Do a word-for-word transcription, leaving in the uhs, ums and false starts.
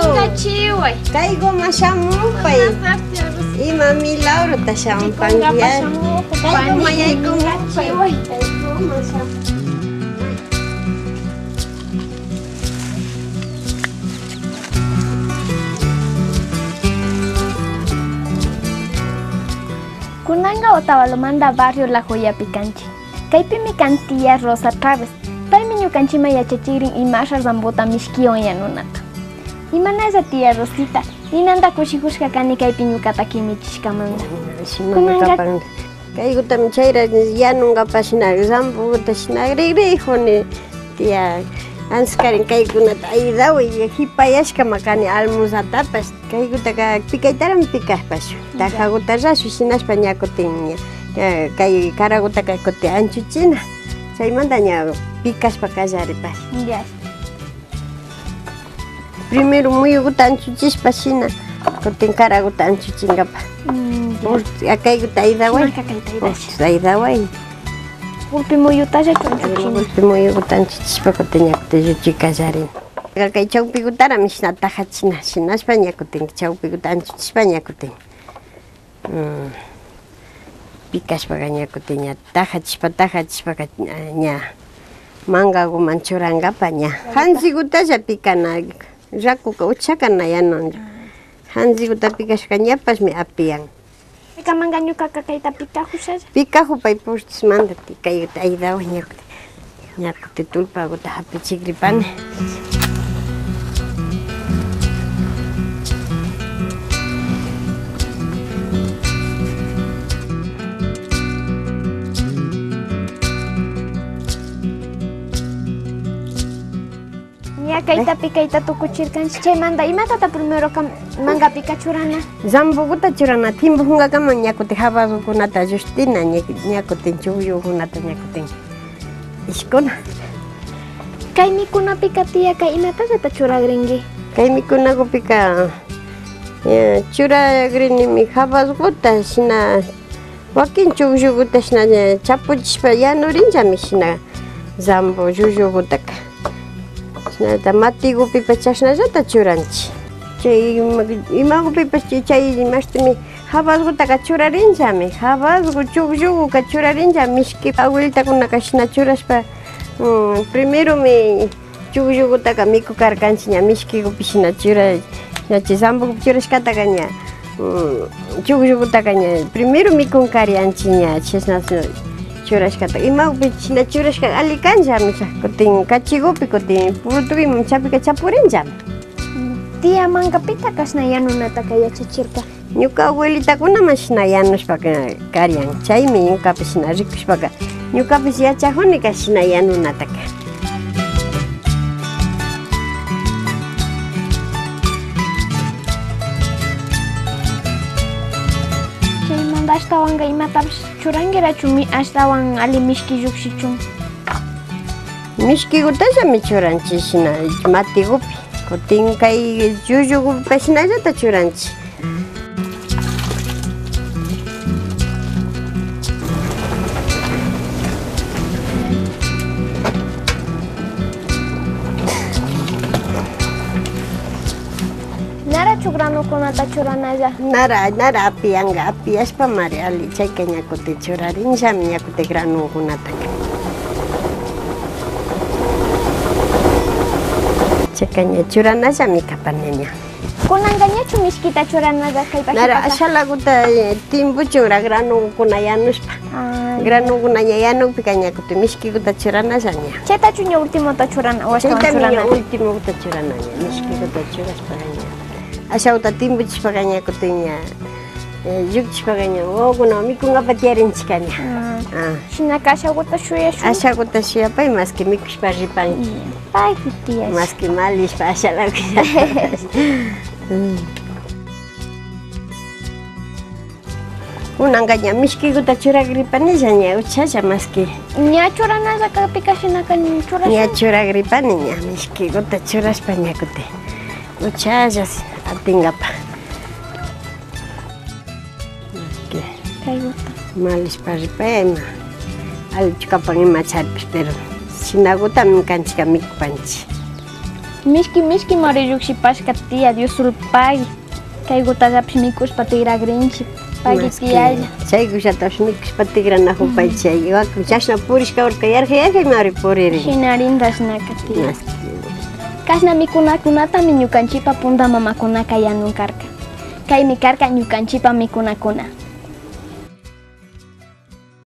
Ingachiway. Kaykuman shamupay. Buenas tardes. Ima milagruta shamupanki. Kaykuman yaykumupay. Kaykuman shamuy. Kunanka Otavalomanta barrio La Joyapi kanchik. Kaypimi kan tía Rosa Traves. Paymi ñukanchikman yachachikrin imasha zambuta mishkiwan yanunata. Imanalla tía Rosita, ninanta kushikushka kani kaypi ñukata kimichishkamanta. Kunanka kapan. Kaykutami chayra yanunkapak shina zambuta shina agregrikuni tía. Antes karin kaykunata ayudaway, jipayashkama kani almozatapash. Kaykutaka pikaytarami pikashpashun. Tajakuta rashu shinashpa ña kutin ña, ña kay karakutaka kutin anchuchina. Chaymanta ña pikashpa kallaripash. Ya. Primero muyukuta anchuchishpa shina, kutin karakuta anchuchinkapak. Mm, ya. Ur-, a, kaykuta aydaway. Shinaka kayta aydash. Ur-, aydaway. Ulpi muyutalla anchuchina. Ulpi muyukuta anchuchishpa kutin ña kutin lluchuy kallarin. Kay chawpikutarami shina tajachina, shinashpa ña kutin chawpikuta anchuchishpa ña kutin. Mm. Pikashpaka ña kutin ña tajachishpa, tajachishpaka ña mankakuman churankapak ña. Jansikutalla pikana, rakuka uchaka na yanunchu. Jansikuta pikashka ñapashmi apiyan. Chaykamanka ñukaka kayta pikajushalla. Pikajupay pustismanta, kayta aydawa ña kutin. Ña kutin tullpakuta japichikripani. Ña kayta pikayta tukuchirkanchik. Chaymanta imatata primeroka mankapika churana? Zambukuta churana, timpujunkakaman ña kutin habaskukunata llushtina, ña, ña kutin chukllukunata ña kutin. Ishkuna. Kay mikunapika tiyaka imatallata churagrinki? Kay mikunakupika, eh, churagrinimi habaskuta, shina wakin chukllukuta shina, eh, chapuchishpa yanurinllami shina zambu llullukutaka. Shinata matikupipash chashnallata churanchik. Chay ima-, imakupipash chay, chay imashtimi Habasgutaka churarinllami, habasgu chuklluguka churarinllami, mishki abuelitakunaka shina churashpa, mm, primeromi chukllugutaka mikukarkanchik ña, mishkigupi shina chura-, shina chay zambugupi churashkataka ña, mm, chukllugutaka ña primero mikunkarianchik ña, chashna churashkata, imagupi shina churashka alli kanllami, kutin kachigupi, kutin purutuguman chapika chapurinllami. Tía, mankapitaka shina yanunataka yachachirka. Ñuka abuelitakunaman shina yanushpaka karian. Chaymi ñukapish shina rikushpaka, ñukapish yachajunika shina yanunataka. Chaymanta ashtawanka imatapish churankirachumi ashtawan alli mishki llukshichun. Mishkigutallami churanchik shina matigupi. Kutin kay llullugupipash shinallata churanchik. Narachu granokunata churanalla? Nara, nara apiyanka, apiyashpamari alli, chayka ña kutin churarinllami ña kutin granokunataka. Chayka ña churanallami kapani ña. Kunanka ñachu mishkita churanalla kay pachapata? Nara, ashalaguta, eh, timpuchunra granokuna yanushpa. Ah, ya. Granokuna ña yanukpika ña kutin mishkiguta churanalla ña. Chaytachu ña ultimota churana, o ashtawan churana? Chaytami ña ultimota churana ña, mishkiguta churashpaka ña. Ashaguta timpuchishpaka ña kutin ña, eh, llukchishpaka ña wawakuna mikunkapa tiyarinchikka ña. Ah. Ah. Shinaka ashaguta shuyashun. Ashaguta shuyapay, maski mikushpa ripanki. Ya. Paypi tiyash. Maski malishpa ashalaguya. Mm. Kunanka ña mishkiguta churagripanilla ña uchalla maski. Ña churanalla kakpika shinaka churashun. Ña churagripani ña mishkiguta churashpa ña kutin uchalla atingapa. Maski. Kayguta. Malishpa ripay ima. Allichu kapan ima charipish, pero shinagutami kanchikka mikupanchik. Mishki mishki mari llukshipashka tiya, Diosolpagui. Kaygutallapish mikushpa tigragrinchik, pagui tiyalla. Chaykullatapish mikushpa tigranajupay chay. Wakin chashna purishka urka yarjay yarjay mari puririn. Shinarin dashnaka tiya. Kashna mikunakunatami ñukanchipa punda mamakunaka yanun karka. Kaymi karka ñukanchipa mikunakuna.